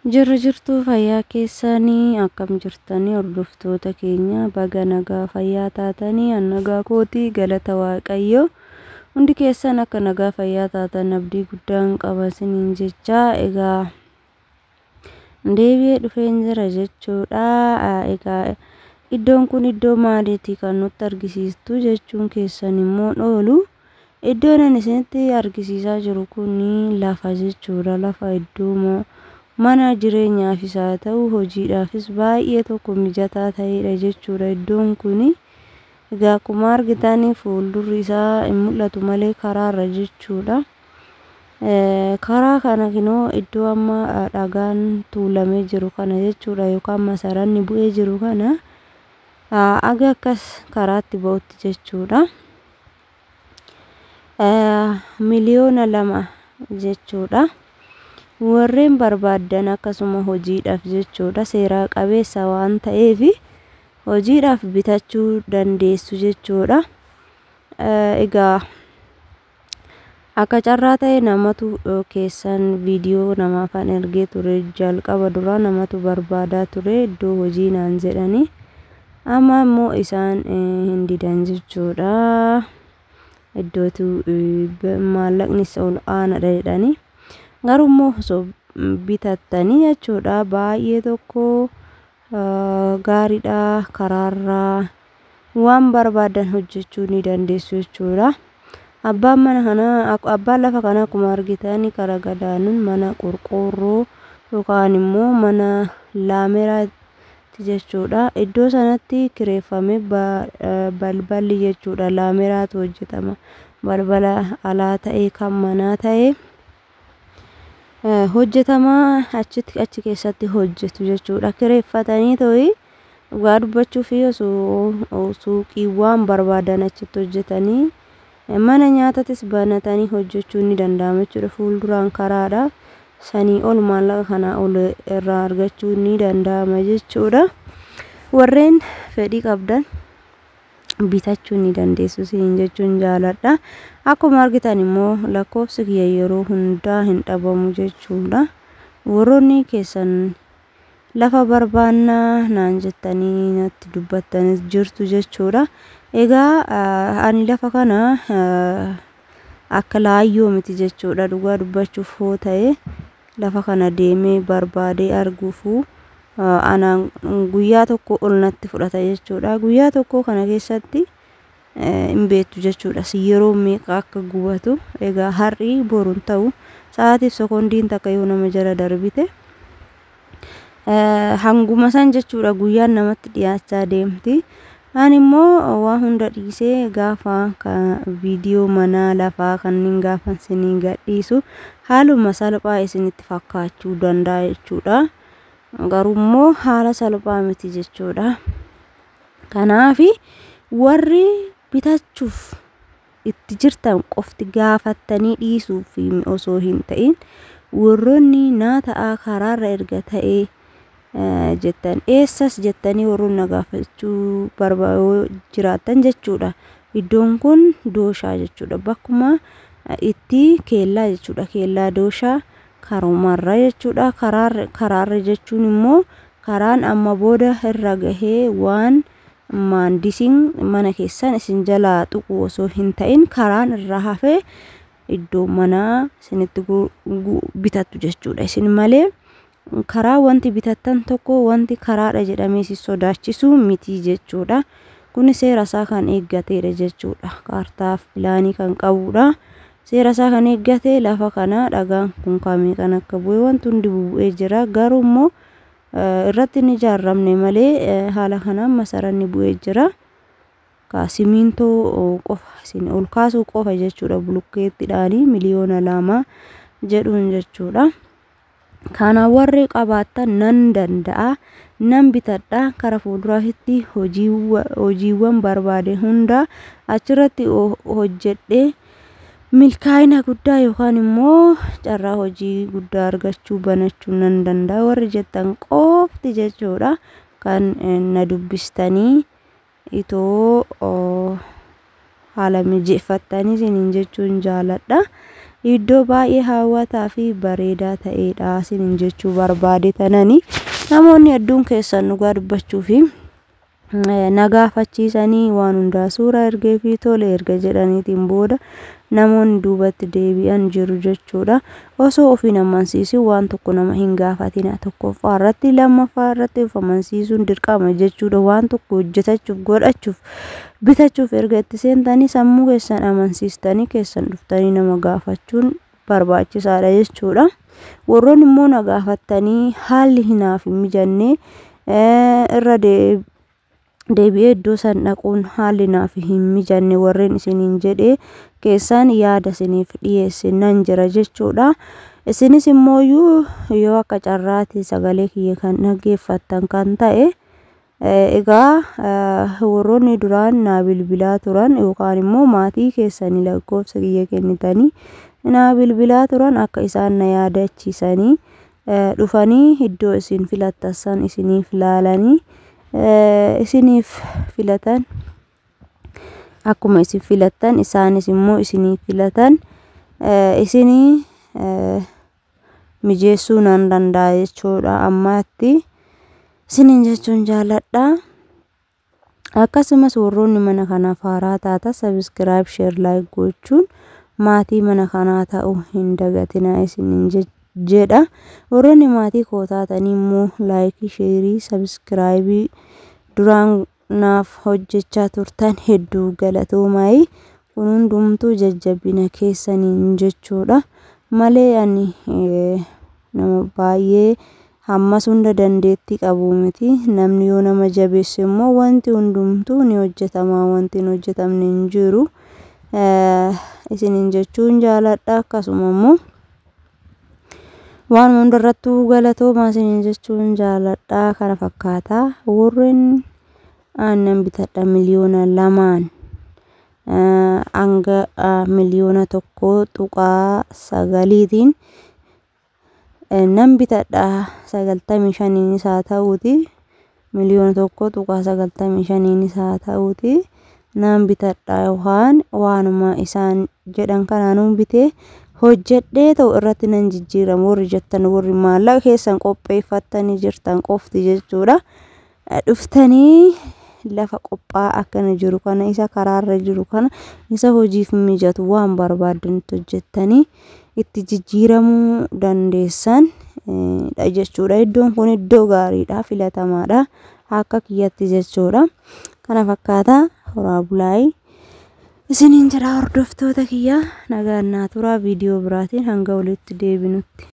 Jirra jirtuu, fayyaa keessanii? Akkam jirtanii, hordoftoota keenya? Baga nagaa fayyaa taatanii. An nagaa kootii, galata Waaqayyo. Hundi keessan akka nagaa fayyaa taatan abdii guddaan qaba isiniin jecha. Egaa deebi'ee dhufeen jira jechuudha. Egaa iddoon kun iddoo maaliiti kan nutti argisiistu jechuun keessan immoo oolu. Iddoon ani isinitti argisiisaa jiru kun lafa jechuudha. Lafa iddoo mana jireenyaafis haa ta'u, hojiidhaafis baay'ee tokko mijataa ta'edha jechuudha iddoon kun. Egaa akkuma argitan fuuldurri isaa hin mul'atu malee karaarra jechuudha. Karaa kana kinoo iddoo amma dhagaan tuulamee jiru kana jechuudha, yookaan masaranni bu'ee jiru kana aga akkas karaatti ba'utti jechuudha. 2 miliyoona jechuudha. Warreen barbaaddan akkasuma hojiidhaaf jechuudha, seeraa qabeessa waan ta'eef hojiidhaaf bitachuu dandeessu jechuudha. Egaa akka carraa ta'e namatu keessan viidiyoo namaafan ergee ture. Jalqaba duraa namatu barbaadaa ture iddoo hojii naan jedhanii, amma immoo isaan hin didan jechuudha. Iddootu maallaqnis ol aanaadha jedhanii, garuu immoo osoo bitattanii jechuudha baay'ee tokko gaariidha. Karaarraa waan barbaadan hojjechuu ni dandeessu jechuudha. Abbaan mana kanaa, abbaan lafa kanaa, akkuma argitan karaa gadaanuun mana qorqoorroo yookaan immoo mana laameraati jechuudha. Iddoo sanatti kireeffamee balballi jechuudha laameraatu hojjetama. Balbala alaa ta'ee kan manaa ta'ee hojjetama, achitti achi keessatti hojjetu jechuudha. Kireeffatanii ta'ii dhugaa dubbachuuf osoo suuqiiwwan barbaadan achitti hojjetanii mana nyaatatis banatanii hojjechuun ni danda'ama jechuudha. Fuulduraan karaadha. Sanii ol maallaqa kanaa ol irraa argachuun ni danda'ama jechuudha. Warreen fedhii qabdan bitachuu ni dandeessu isiniin jechuun jaaladha. Akkuma argitan immoo lakkoofsi kiyya yeroo hundaa hin dhabamu jechuudha. Warroonni keessan lafa barbaannaa naan jettanii natti dubbattanis jirtu jechuudha. Egaa ani lafa kana akka laayyoo miti jechuudha. Dhugaa dubbachuuf hoo ta'e lafa kana deemee barbaadee arguufu anaan guyyaa tokko ol natti fudhata jechuudha. Guyyaa tokko kana keessatti hin beektu jechuudha. Yeroo meeqa akka gubatu. Egaa har'i boruun ta'u, sa'aatiif sekoondiin takka yoo nama jala darbite hanguma san jechuudha guyyaan namatti dhiyaachaa deemti. Ani immoo waa hunda dhiisee gaafa viidiyoo manaa lafaa kanneen gaafa isinii gadhiisu haaluma salphaa isinitti fakkaachuu danda'a jechuudha. Garuu immoo haala salphaa miti jechuudha. Kanaaf warri bitachuuf itti jirtan qofti gaafattanii dhiisuuf osoo hin ta'in, warroonni naa ta'aa karaarra erga ta'ee jettan, eessas jettanii warroonni na gaafachuu barbaadu jiraattan jechuudha. Iddoon kun Dooshaa jechuudha. Bakkuma itti keellaa jechuudha. Keellaa Dooshaa karumarra jechuudha. Karaarra jechuun immoo karaan amma booda irra gahee waan maandisiin mana keessan isin jalaa tuqu osoo hin ta'in, karaan irra hafee iddoo manaa isinitti bitattu jechuudha. Isin malee karaa wanti bitattan tokko wanti karaadha jedhamee si sodaachisu miti jechuudha. Kun seera isaa kan eeggatedha jechuudha. Kaartaaf pilaanii kan qabudha. Seera isaa kan eeggate. Lafa kana dhagaan kun kamii kan akka bu'e wanti hundi bu'ee jira. Garuu immoo irratti hin ijaarramne malee haala kanaan masaranni bu'ee jira. Simintoo qofa isin ol kaasuu qofa jechuudha, bulukkeettiidhaanii 2 miliyoona jedhuun jechuudha. Kana warri qabaattan nan danda'a, nan bitadha, kara fuulduraatti hojiiwwan barbaade hunda achirratti hojjedhee milkaa'ina guddaa yookaan immoo carraa hojii guddaa argachuu banachuu nan danda'a warri jettan qofti jechuudha kan na dubbistanii itoo haala mijeeffattanii isiniin jechuun jaaladha. Iddoo baay'ee hawwataa fi bareedaa ta'edha isiniin jechuu barbaade tanani. Namoonni hedduun keessan dhugaa dubbachuu fi na gaafachiisanii waan hundaa suuraa ergee fi tole erga jedhaniitiin booda namoonni duubatti deebi'an jiru jechuudha. Osoo of hin amansiisin waan tokko nama hin gaafatina. Tokkoffaa irratti, lammaffaa irratti of amansiisuun dirqama jechuudha. Waan tokko hojjetachuuf, godhachuuf, bitachuuf erga itti seentanii sammuu keessan amansiistanii keessan dhuftanii nama gaafachuun barbaachisaadha jechuudha. Warroonni immoo na gaafattanii haalli hinaaf hin mijanne irra deebi'ee iddoo san dhaquun haalli naaf hin mijanne warreen isiniin jedhee keessaan yaada isiniif dhiyeesse nan jira jechuudha. Isinis immoo yoo akka carraatti sagalee kiyya kan dhaggeeffattan kan ta'e, egaa warroonni duraan naa bilbilaa turan yookaan immoo maatii keessanii lakkoofsa kiyya kennitanii naa bilbilaa turan akka isaan na yaadachiisanii dhufanii iddoo isin filattan san isiniif laalanii isiniif filatan, akkuma isin filattan isaanis immoo isiniif filatan isinii mijeessuu nan danda'a jechuudha. Ammaatti isiniin jechuun jaaladha. Akkasumas warroonni mana kanaaf haaraa taata subscribe, share, like gochuun maatii mana kanaa ta'uu hin dagatinaa isiniin jedha. Warroonni maatii koo taatanii immoo like, share, subscribe duraan naaf hojjechaa turtan hedduu galatoomaa. Kun hundumtuu jajjabina keessaniin jechuudha. Malee ani nama baay'ee hammas hunda dandeettii qabu miti. Namni yoo nama jabeesse immoo wanti hundumtuu ni hojjetama, wanti hin hojjetamne hin jiru. Isiniin jechuun jaaladha. Akkasuma immoo waan hundarrattuu galatoomaa isiniin jechuun jaaladha. Kana fakkaata. Warreen aannan bitadha 2 miliyoona hanga 1.9 miliyoonaatiin nan bitadha, 95iinis haa ta'uuti, 1.95 miliyoonaanis haa ta'uuti nan bitadha, yookaan waanuma isaan jedhan kanaanuu bitee hojjedhee ta'u irratti nan jijjiirama warri jettan, warri maallaqa keessan qopheeffattanii jirtan qofti jechuudha. Dhuftanii lafa qophaa'aa akkana jiru kana, isa karaarra jiru kana, isa hojiif mijatu waan barbaaddanitti hojjettanii itti jijjiiramuu dandeessan dha jechuudha. Iddoon kun iddoo gaariidha, filatamaadha akka kiyyatti jechuudha. Kana fakkaata, horaa bulaayii. Isiniin jedha hordoftoota kiyya, nagaan naa turaa, viidiyoo biraatiin hanga walitti deebinutti.